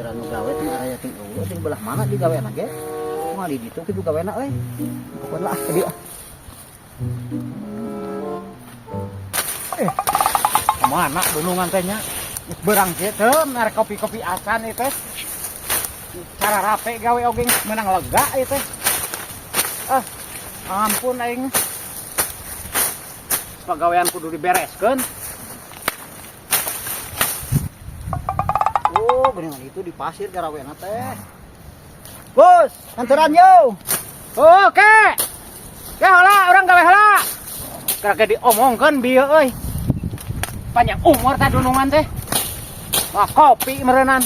Ngaran nu gawe teh aya ting eueuh ting belah mana di gawe ge. Moal di ditu kitu gawena euy. Pokona lah ka dieu. Eh, kemana dunungan teh nya? Geus beurang kieu teh, merek kopi-kopi acan ieu teh. Cara rape gawe oge geus meunang lega ieu teh. Ah, ampun aing. Pagawean kudu dibereskeun. Oh, geuningan itu di pasir garawena teh. Bos, hanturan yo. Oke. Ya heula, urang gawe heula. Karek diomongkeun bieu euy. Panjang umur tah dunungan teh. Wah, kopi meureunan.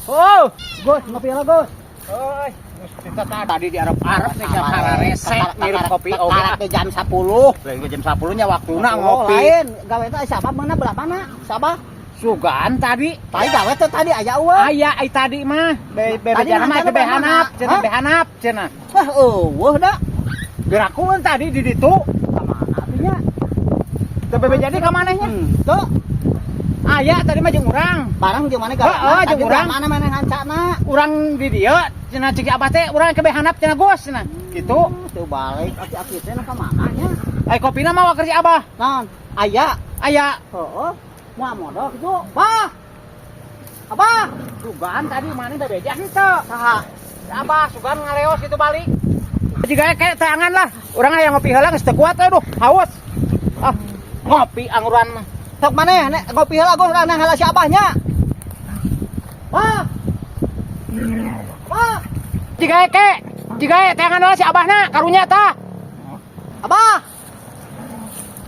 Oh, Gus, ngopi heula, Gus. euy, geus kita tadi di Arab-Arab nih kararese ngirup kopi oge. Karak teh jam 10. Lain jam 10 nya waktuna ngopi. Lain, gawe teh siapa mana belah mana? Siapa? Sugan tadi. Tadi gawe teh tadi aya eueuh. Aya ai tadi mah. Be be Tadi bejana mah mancana be belah hanap, mana? cenah Hah? be hanap cenah. Wah, eueuh da. Gerakueun tadi di ditu. Ka mana atuh nya? Teu bebe jadi ka manehnya? Henteu. Aya tadi mah jeung urang. Barang jeung mana gawe? Heeh, jeung urang. Mana mana ngancana? Urang di dieu cenah cik abah teh urang ke be hanap cenah Gus cenah. Gitu. Teu balik aki-aki teh ka mana nya? Ai kopina mah waker si abah. Naon? Aya. Aya. Heeh. Moal modal kitu. Bah. Abah. Sugan tadi mana bebeja henteu. Saha? Abah sugan ngaleos gitu balik. Jika kayak tangan lah. Urang hayang ngopi heula geus teu kuat aduh, haus. Ah, ngopi angguran mah. Sok maneh nek ngopi heula Gus urang heula si abahnya. Bah. Bah. Jika ke, jika tangan heula si abahna karunya tah. Abah.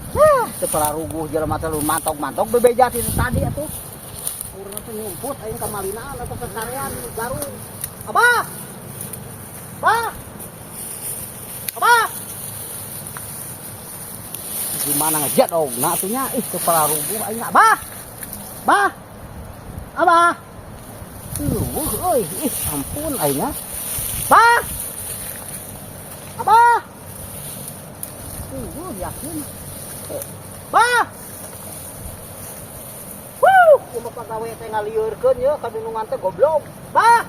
Hah, teu pararuguh jelema teh lu mantok-mantok bebeja ti tadi atuh. Urang teh nyumput aing ka malinaan atau ke karean garung. Abah. Bah. Abah. Gimana ngejadogna atuh nya? Ih, teu pararuguh aing abah. Bah. Abah. Eueuh euy, ih ampun aing nya. Bah. Abah. Eueuh yakin. Bah. Wuh, kumaha pagawe teh ngalieurkeun ye ka dunungan teh goblok. Bah.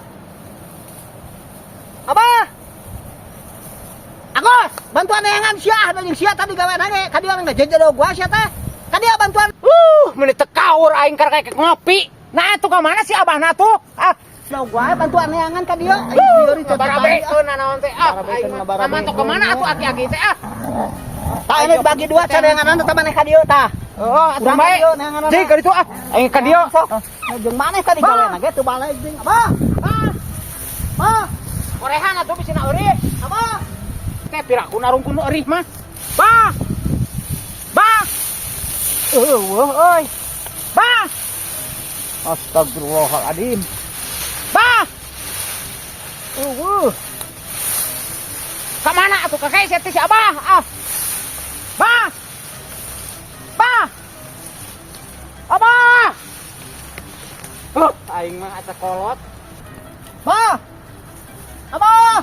Abah. Agus, bantuan neangan sia da jeung sia tadi gawe nage ka dieu ngejejodog gua sia teh. Ka dieu bantuan. Meuni teu kaur aing karek ngopi. Nah, atuh ka mana si abahna tuh? Ah, Dog gua bantuan neangan ka dieu. Aing lieur itu teh tadi, ah. barabekeun naon teh ah. Barabekeun, Aing mah barabekeun. mantok ka mana atuh aki-aki teh ah. Tah ini bagi dua cadanganan tetep maneh ka dieu tah. Oh, atuh Urang ka bae. dieu neanganana. Cik ka ditu ah. Aing ka dieu. Sok. Nah, jeung maneh tadi gawe nage teu balik jeung Abah. Ah, Bah. korehan atuh bisina eurih. Abah. Teh piraku narungkun nu eurih mah. Bah. Bah. Eueuh euy. Bah. Astagfirullahaladzim. Bah. Eueuh. Ka mana atuh kakek sia teh si Abah? Ah. Bah. Bah. Abah. Huh, aing mah asa kolot. Bah. Abah.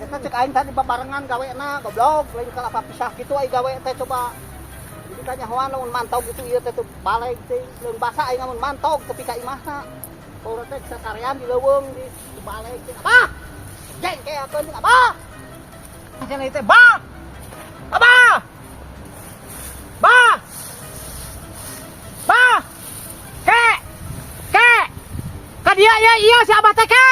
Eta cek aing tadi babarengan gawena goblok lain kalapa pisah kitu aing gawe teh coba. Jadi kanyahoan lamun mantau gitu ieu teh teu balik teh leung basa aing lamun mantau tepi ka imahna. Baur teh sasarean di leuweung di teu balik teh. Abah. Jengkeakeun jeung Abah. Cenah teh, Bah. Abah. Bah. Bah. Ke. Ke. Ka dieu ya iya si Abah teh ke.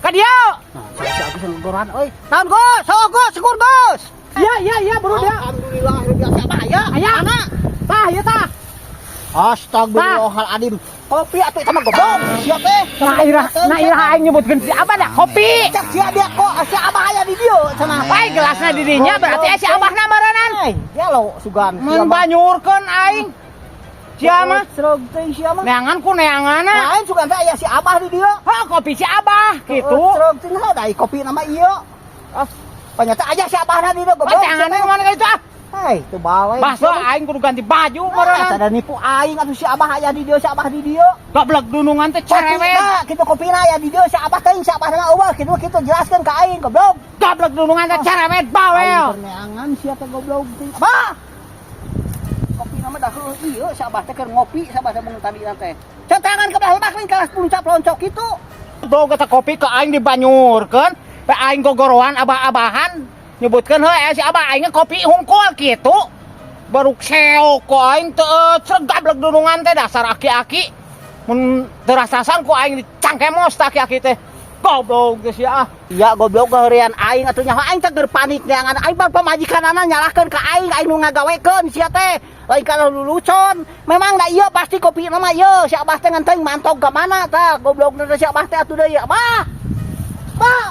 Ka dieu. Nah, si Agus ngogoran euy. Naon Gus? Sok Gus, syukur Gus. Iya iya iya baru dia. Alhamdulillah biasa Abah aya. Aya. Mana? Tah, ieu tah. Astagfirullahaladzim. Kopi atuh eta mah goblok. Sia teh. Nah ira, nah ira aing nyebutkeun si Abah dah kopi. Cek sia dia kok si Abah aya di dieu cenah. Baik gelasna di dinya berarti si Abahna meureunnan. Eh, ya lo sugan. Mun banyurkeun aing. Sia mah Serog teh sia mah. neangan ku neanganna. Lain sugan teh aya si Abah di dieu. Hah, kopi si Abah gitu. Serog teh heuh da kopi nama ieu. Ah, Panyata aja si Abahna di dieu ah, goblok. teanganna kemana ka itu ah? Hei, teu balik. Baso aing kudu ganti baju Meureun. meureunna. Ada nipu aing atuh si Abah aya di dieu, si Abah di dieu. Goblok dunungan teh cerewet. Kopina, kitu kopina aya di dieu si Abah teh si Abah mah eueuh kitu kitu jelaskeun ka aing goblok. Goblok dunungan teh cerewet bawel. Aing neangan sia teh goblok teh. Abah. Kopi nama dah heueuh ieu si Abah teh keur ngopi si Abah teh mun tadi teh. Cetangan ke belah lebak lain kalah peluncak-peloncok kitu. Goblok, eta kopi ke aing dibanyurkeun, pe aing gogoroan abah-abahan nyebutkeun heuh si abah aing kopi hungkul kitu. Baru seok ku aing teu gablek dunungan teh, dasar aki-aki. Mun teu rasasan ku aing dicangkemos tah aki-aki teh. Goblok geus ya ah. Iya, goblok, gaheureuyan aing atuh nyaho aing teh keur panik neangan aing bang pamajikanana nyalahkeun ka aing, aing nu ngagawekeun sia teh. Lain kalau lulucon. Memang da ieu pasti kopi mah ieu si Abah teh ngan teuing mantog ka mana tah goblok teh si Abah teh atuh deui. Abah. Bah.